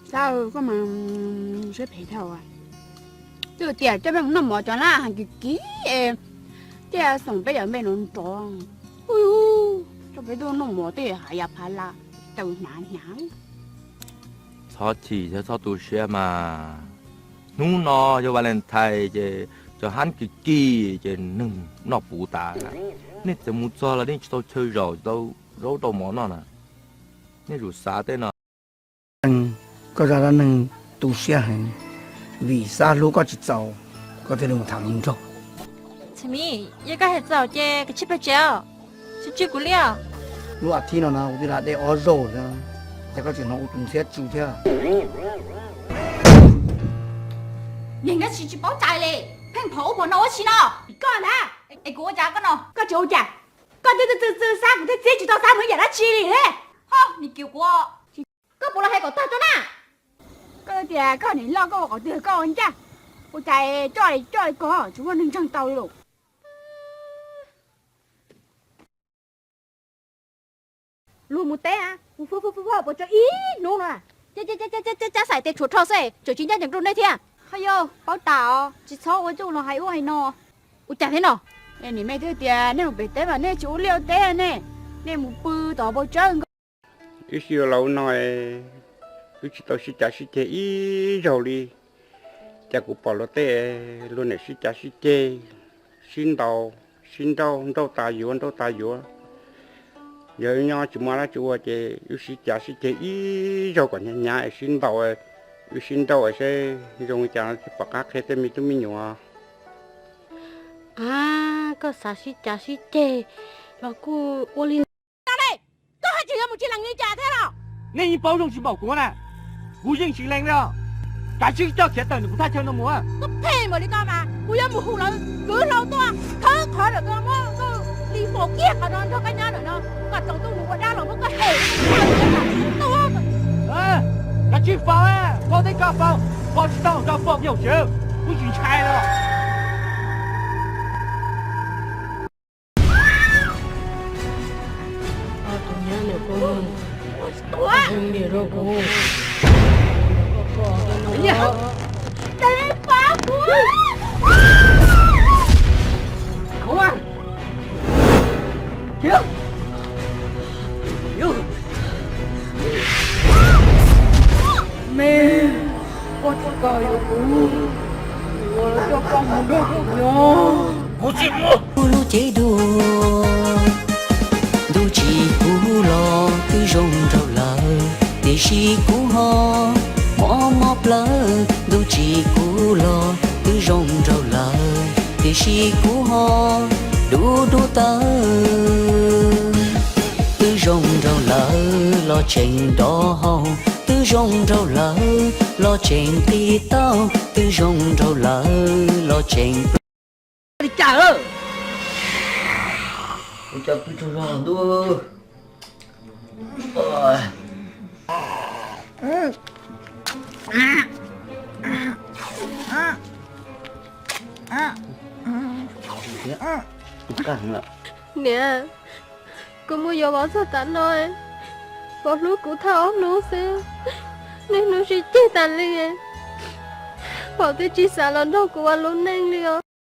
Xab, koj mas siab phem dhau. Twb tias coj peb mus noj mov cov na, heev kiv kiv, thiaj xoom peb cov npe no nrov. Coj peb tuaj noj mov tej hav ya phav la, taw hnav hnav. Txhob chim thiab txhob tu siab mas. Hnub no yog Valentine ces cov hab kiv kiv ces neeg noj puv tas. Nej txawm mus txog los nej tsis tau chaw zaum tau zaub rau mov noj na. Nej sim xav tej no. Koj zaj dab neeg tu siab heev, vim Xab hlub koj tsis txaus, koj thiaj li mus tham hluas nraug. Txhiaj Mim, yog koj hais txaus ces koj cia li pw tsev os, tsis tswj kuv li os. Lub as thiv no na kuv twb lam dej ob zaug lawm, cas koj tseem hnov kuv tus ntxhiab tsu thiab? Niag neeg tsis paub cai li, pheej phom ub phom no ua tsi no? Koj na, es kuv ua cas koj no? Koj tsis ua cas, koj twb txwv txwv Xab kuv thiaj txib tsis tau Xab mus ib yam dab tsi li. Ho, niag kiv kuv, koj puas los hais kom tag tso na. Koj tias koj niam loj koj ua qhov twg koj ua ncaj, ua cas coj coj ko tsis muaj neeg ntseeg tau li lauj. Luag mus teb, mus fwb fwb fwb fwb puas tsawg ib hnub no, cab xaim tes tshuav rho xwb tseem tsis ncaj ncees rau nej thiab. Ho yog paub tas os, tsis txhob ua coj los hais ua hais no. Ua cas thiab no? Niam me twb tias nej mus pem teb mas nej tsis ua liaj ua teb ne, nej mus pw tom hauv paus tsawb nkaus. Wb sib yuav los no, wb tsis tau sib cav sib ceg ib zaug li. Cas kuv pom luag tej, luag niam sib cav sib ceg, sib ntaus, sib nrauj, nrauj tas yuav, nrauj tas yuav. Yog wb nyob tsis muaj dab tsi ua ces wb sib cav sib ceg ib zaug kom hnyav hnyav es sib ntaus, wb sib nrauj seb zoo li cas tsis pom qab qhia tej me tub me nyuam. A, koj xav sib cav sib ceg los kuj ua li. Koj haj tseem yuav mus tsis lees li cas thiab los? Nej yeej paub zoo tsis npaum kuv na. Kuv yeej tsis lees li os. Kav tsij coj khiav tawm ntawm kuv thaj chaw no mus. Koj phem npaum li koj mas kuv yuav mus hu lawv kwv hlau tuaj khawb qhov lawm koj muab koj li faus kiag qhov no nrog koj nyob lawm no. Kom tsaus ntuj mus ua dab los muab koj hem. Kav tsij faus, faus tej koj faus, faus tsis tau koj faus yawm tsev, kuv tsis ntshai los. Tus nyab niam koj hu niam rau kuv. Me, koj tsis kam yuav kuv, kuv coj koj mus nrog kuv nyob. Kuv tsis mus. Lub cev dua, ntuj tsim kuv los twb zoo nraug lawm, tiam sis kuv ho mob mob plawv. Ntuj tsim kuv los twb zoo nraug lawm, tiam sis kuv ho dub dub tawv. Twb zoo nraug lawm los tseem nrov hau, twb zoo nraug lawm los tseem qi taub, twb zoo nraug lawm los tseem pw. Li cas? Ua cas pw tsaug zog ntuj. Niam, kuv mus yuav vauv txog tav no, vauv hlub kuv thawj ob hnub xwb, niaj hnub sib ceg tas li, vauv twb tsis xav los nrog kuv ua lub neej li os.